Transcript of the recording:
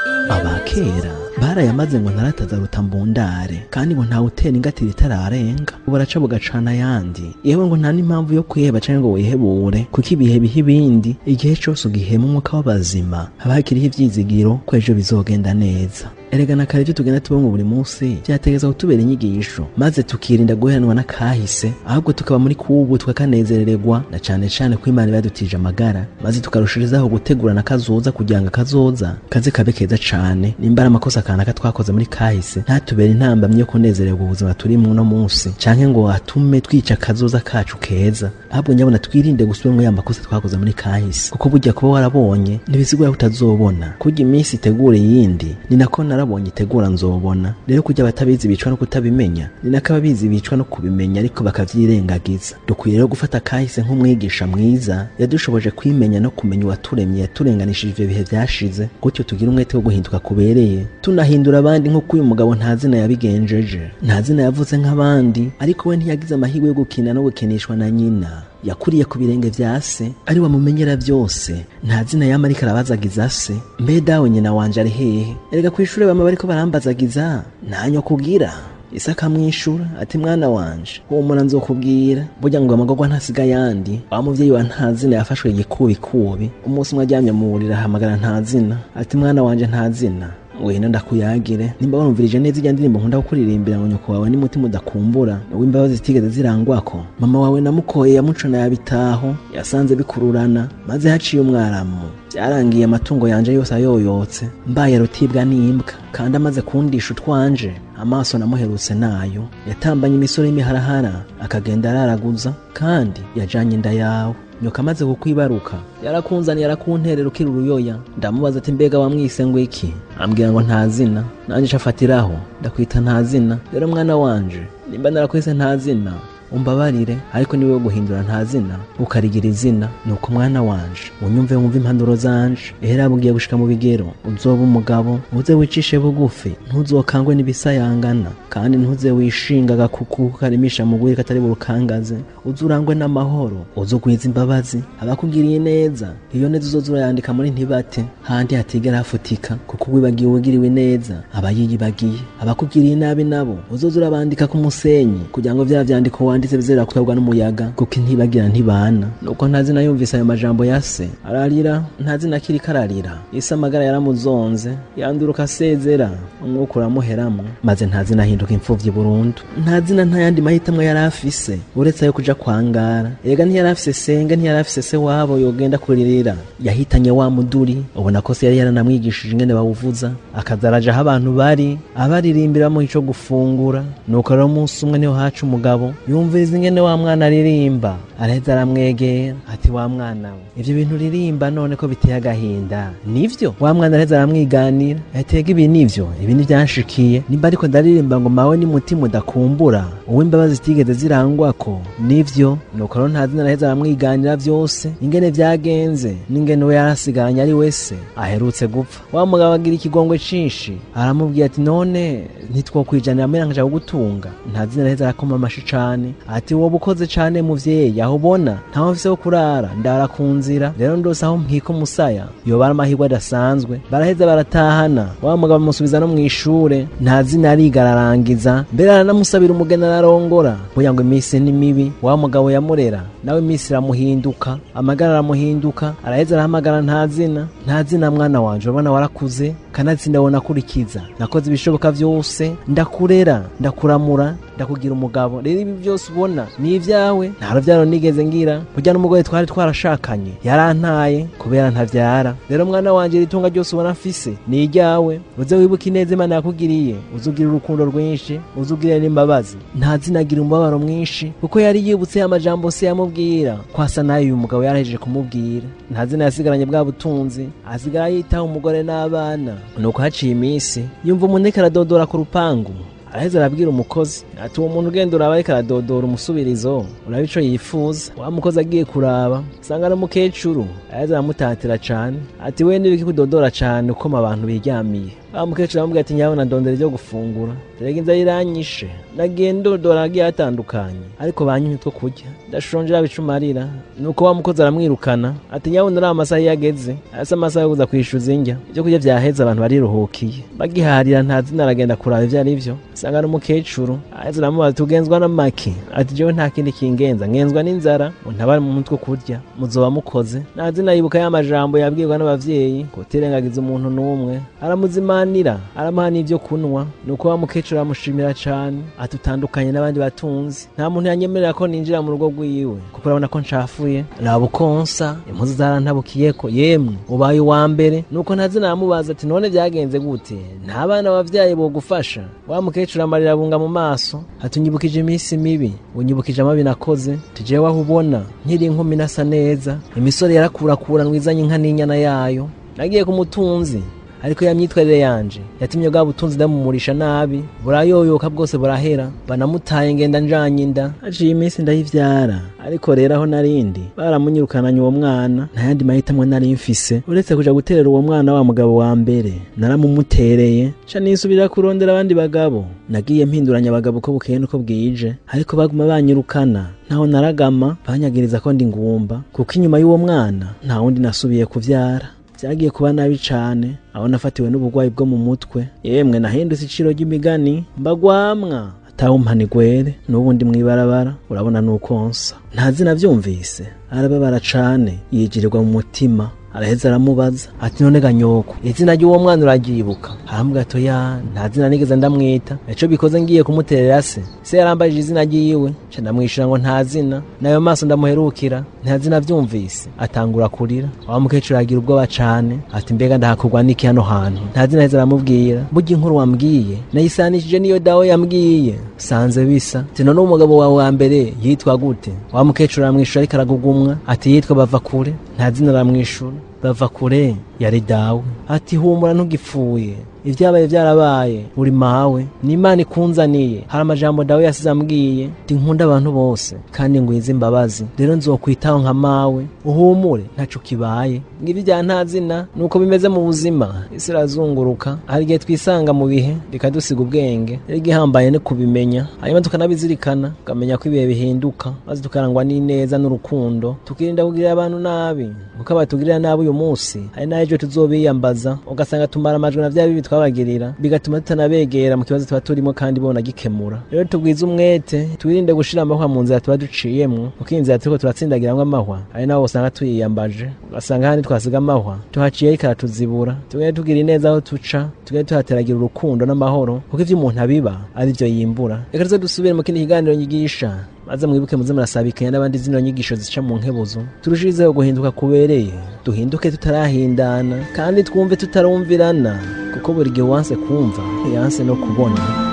Abakera barayamaze ngo ntarataza rutambundare, kandi ngo ntawe utera ingatira itararenga, buraca bugacana ayandi. Yewe ngo nta n'impamvu yo kwiheba canke ngo wihebure, kuko ibihe biha ibindi. Igihe cose ugihema umwuka w'abazima, haba hakiriho ivyizigiro ko ejo bizogenda neza. Erega na kare ivyo tugenda tubona buri munsi vyategerezwa kutubera inyigisho, maze tukirinda guheranwa n'akahise, ahubwo tukaba muri kubu tukakanezerererwa, na cane cane ko Imana iba yadutije amagara, maze tukarushirizaho gutegurana akazoza kugira ngo akazoza kaze kabe keza cane. Nimba ari amakosa kanaka twakoze muri kahise, ntatubere intambamyi yo kunezererwa ubuzima turimwo uno munsi, canke ngo atume twica akazoza kacu keza. Ahubwo nyabona twirinde gusubiramwo ya makosa twakoze muri kahise, kuko burya kuba warabonye ntibisigura ko utazobona. Kurya iminsi itegura iyindi, ni nako narabonye itegura nzobona. Rero kurya abatabizi bicwa no kutabimenya, ni nako ababizi bicwa no kubimenya ariko bakavyirengagiza. Dukwiye rero gufata kahise nk'umwigisha mwiza yadushoboje kwimenya no kumenya uwaturemye, yaturenganishije ivyo bihe vyashize, gutyo tugire umwete wo guhinduka kubereye, tunahindura abandi nk'uko uyu mugabo nta zina yabigenjeje. Nta zina yavuze nk'abandi, ariko we ntiyagize amahirwe yo gukina no gukinishwa na nyina. Yakuriye ku birenge vya se, ari wamumenyera vyose. Nta zina yama ariko arabazagiza se, mbe dawe nyina wanje ari hehe? Erega kw'ishure bama bariko barambazagiza, nta kugira. Ise akamwishura ati mwana wanje humura nzokubwira. Burya ngo amagorwa ntasiga ayandi. Wa muvyeyi wa Ntazina yafashwe igikubikubi. Umunsi umwe aryamye mu buriri ahamagara Ntazina ati mwana wanje Ntazina, ngwino ndakuyagire. Nimba warumvirije neza irya ndirimbo nkunda kukuririmbira ngo nyoko wawe n'umutima udakumbura, uw'imbabazi zitigeze zirangwako, mama wawe namukoye yamucona yabitaho, yasanze bikururana, maze haciye umwaramu. Byarangiye amatungo yanje yose ayoyotse, mbaye rutibwa n'imbwa, kandi amaze kundisha utwanje, amaso namuherutse nayo. Yatambanye imisoro y'imiharahara, akagenda araraguza, kandi yajanye inda yawe. Nyoka amaze kukwibaruka yarakunzaniye, arakunterera ukiri uruyoya. Ndamubaza ati mbega wamwise ngo iki? Ambwira ngo nta zina. Nanje ncafatiraho ndakwita nta zina. Rero mwana wanje, nimba narakwise nta zina umbabarire, ariko niwe guhindura nta zina ukarigira izina. Nuko mwana wanje unyumve, wumve impanuro zanje. Ehera bugiye gushika mu bigero, uzoba umugabo, uze wicishe bugufi, ntuzokangwe n'ibisayangana, kandi ntuze wishinga agakuku karimisha mu gwi katari burukangaze. Uze urangwe n'amahoro, uze ugwize imbabazi abakugiriye neza. Iyo neza uzoza urayandika muri ntibate, handi hatigera hafutika, kuko wibagiwe ugiriwe neza aba yiyibagiye. Abakugiriye nabi nabo uzoza urabandika ku musenyi, kugira ngo vya vyandiko wanditse bizera kutwabwa n'umuyaga, kuko intibagira ntibana. Nuko Ntazina yumvise ayo majambo ya se ararira. Ntazina akiri kararira, ise amagara yaramuzonze, yanduruka asezera, umwuka uramuheramwo, maze Ntazina ahinduka imfuvyi burundu. Ntazina nta yandi mahitamwo yari afise uretse ayo kuja kwangara. Erega ntiyari afise senge, ntiyari afise se wabo yogenda kuririra. Yahitanye wa muduri, ubona ko se yari yaranamwigishije ingene bawuvuza, akaza araja aho abantu bari abaririmbira bamuha ico gufungura. Nuko rero umunsi umwe niho haca umugabo yumviriza ingene wa mwana aririmba, araheza aramwegera ati wa mwana we, ivyo bintu uririmba none ko biteye agahinda nivyo? Wa mwana araheza aramwiganira atega ibi nivyo, ibi nivyanshikiye. Nimba ariko ndaririmba ngo mawe n'umutima udakumbura, uw'imbabazi zitigeze zirangwako nivyo. Nuko rero Ntazina araheza aramwiganira vyose ingene vyagenze n'ingene we yarasigaranye ari wese aherutse gupfa. Wa mugabo agira ikigongwe cinshi, aramubwira ati none ntitwokwijanira mbere nkaja kugutunga? Ntazina araheza arakoma amashi cane ati wowe ukoze cane muvyeyi, aho ubona ntaho mfise ho kurara, ndara ku nzira, rero ndose aho nkika umusaya yoba ari amahirwe adasanzwe. Baraheza baratahana, wa mugabo amusubiza no mw'ishure. Ntazina ariga ararangiza, mbere aranamusabira umugeni ararongora. Burya ngo iminsi ni mibi, wa mugabo yamurera nawe iminsi iramuhinduka, amagara aramuhinduka. Araheza arahamagara Ntazina, Ntazina mwana wanje, urabona warakuze, kanatsinda wona akurikiza, nakoze ibishoboka vyose, ndakurera, ndakuramura, ndakugira umugabo. Rero ibi byose ubona ni ibyawe, nta ruvyaro nigeze ngira. Burya n'umugore twari twarashakanye yarantaye kubera ntavyara. Rero mwana wanje, iri tunga ryose ubona mfise ni iryawe, uze wibuke ineza Imana yakugiriye, uze ugire urukundo rwinshi, uze ugire n'imbabazi. Ntazina agira umubabaro mwinshi, kuko yari yibutse amajambo se yamubwira ko asa nayo uyu mugabo yarahejeje kumubwira. Ntazina yasigaranye bwa butunzi, asigara yitaho umugore n'abana. Nuko haciye iminsi yumva umuntu ariko aradodora ku rupangu. Araheza arabwira umukozi ati uwo muntu ugenda uraba ariko aradodora umusubirizo, uraba ico yifuza. Wa mukozi agiye kuraba usanga ari umukecuru. Araheza aramutatira cane ati we nibiki kudodora cane ukoma abantu biryamiye? Wa mukecuru aramubwira ati nyabona ndondera ibyo gufungura, erega inzara iranyishe, nagiye ndodora agiye atandukanye, ariko banyimye utwo kurya, ndashonje rabicumarira. Nuko wa mukozi aramwirukana ati nyabona uriya amasaha iyo ageze asa amasaha yo kuza kwishuza indya, ibyo kurya vyaheze, abantu bariruhukiye. Bagiharira nta zina, aragenda kuraba ivyo ari vyo, asanga ari umukecuru. Aheze aramubaza tugenzwa n'amaki? Ati jewe nta kindi kingenza, ngenzwa n'inzara, untabare mu mutwe kurya muzoba mukoze. Nta zina yibuka ya majambo yabwirwa n'abavyeyi kutirengagiza umuntu n'umwe, aramuzimanira, aramuha n'ivyo kunwa. Nuko wa mukecuru aramushimira cane ati utandukanye n'abandi batunzi, nta muntu yanyemerera ko ninjira mu rugo rwiwe kuko urabona ko nshafuye, raba ukonsa, impuzu zarantabukiyeko, yemwe ubaye uwa mbere. Nuko nta zina aramubaza ati none vyagenze gute, nta bana wavyaye bogufasha? Wa mukecuru amarira abunga mu maso ati unyibukije iminsi mibi, unyibukije amabi nakoze, tujewe aho ubona nkiri inkumi nasa neza, imisore yarakurakuranwa izanye inka n'inyana yayo, nagiye ku mutunzi ariko ya myitwarire yanje yatumye bwa butunzi ndamumurisha nabi, burayoyoka bwose burahera, banamutaye ngenda njanye inda. Haciye iminsi ndayivyara, ariko rero aho narindi baramunyirukananye uwo mwana, nta yandi mahitamwo nari mfise uretse kuja guterera uwo mwana wa mugabo wa mbere. Naramumutereye ca nisubirira kurondera abandi bagabo. Nagiye mpinduranya abagabo uko bukeye nuko bwije, ariko baguma banyirukana, ntaho naragama, banyagiriza ko ndi ngumba, kuko inyuma y'uwo mwana nta wundi nasubiye kuvyara. Vyagiye kuba nabi cane aho nafatiwe n'uburwayi bwo mu mutwe, yemwe nahindutse iciro ry'imigani, mbagwamwa atawumpanigwere, n'ubu ndi mw'ibarabara, urabona nuko nsa. Nta zina vyumvise arababara cane, yijirirwa mu mutima. Araheza aramubaza ati none ga nyoko, izina ry'uwo mwana uraryibuka? Aramubwira ati oya, nta zina nigeze ndamwita, ico bikoze ngiye kumuterera se, se yarambajije izina ryiwe, nca ndamwishura ngo nta zina, nayo maso ndamuherukira, nta zina vyumvise atangura kurira. Wa mukecuru agira ubwoba cane ati mbega ndahakurwa n'iki hano hantu? Nta zina aheza aramubwira, burya inkuru wambwiye nayisanishije niyo dawe yambwiye, sanze bisa. Ati none umugabo wawe wa mbere yitwa gute? Wa mukecuru aramwishura ariko aragugumwa ati yitwa Bavakure. Nta zina aramwishura, Bavakure yari dawe. Ati humura ntugipfuye, ivyabaye vyarabaye, uri mawe, ni Imana ikunzaniye. Hari amajambo dawe yasize ambwiye ati nkunda abantu bose kandi ngwize imbabazi, rero nzokwitaho nka mawe, uhumure ntaco kibaye. Ngibi vya nta zina nuko bimeze mu buzima, isi irazunguruka, hari igihe twisanga mu bihe bikadusiga ubwenge, rero igihambaye ni kubimenya, hanyuma tukanabizirikana, tukamenya ko ibihe bihinduka, maze tukarangwa n'ineza n'urukundo, tukirinda kugirira abantu nabi, kuko abatugirira nabi uyu munsi hari n'ejo tuzobiyambaza, ugasanga tumara amajwi na vya bibi twabagirira, bigatuma tutanabegera mu kibazo tuba turimo kandi bona gikemura. Rero tugwize umwete, twirinde gushira amahwa mu nzira tuba duciyemwo, kuko inzira turiko turatsindagiramwo amahwa ari naho usanga tuyiyambaje, ugasanga handi twasiga amahwa tuhaciye ariko aratuzibura. Tugende tugira ineza aho tuca, tugende tuhateragira urukundo n'amahoro, kuko ivyo umuntu abiba ari vyo yimbura. Reka tuze dusubire mu kindi kiganiro nyigisha, maze mwibuke muze murasabikanya n'abandi zino nyigisho zica mu nkebuzo, turushirizeho guhinduka kubereye, duhinduke tutarahindana kandi twumve tutarumvirana, kuko buri gihe uwanse kumva yanse no kubona.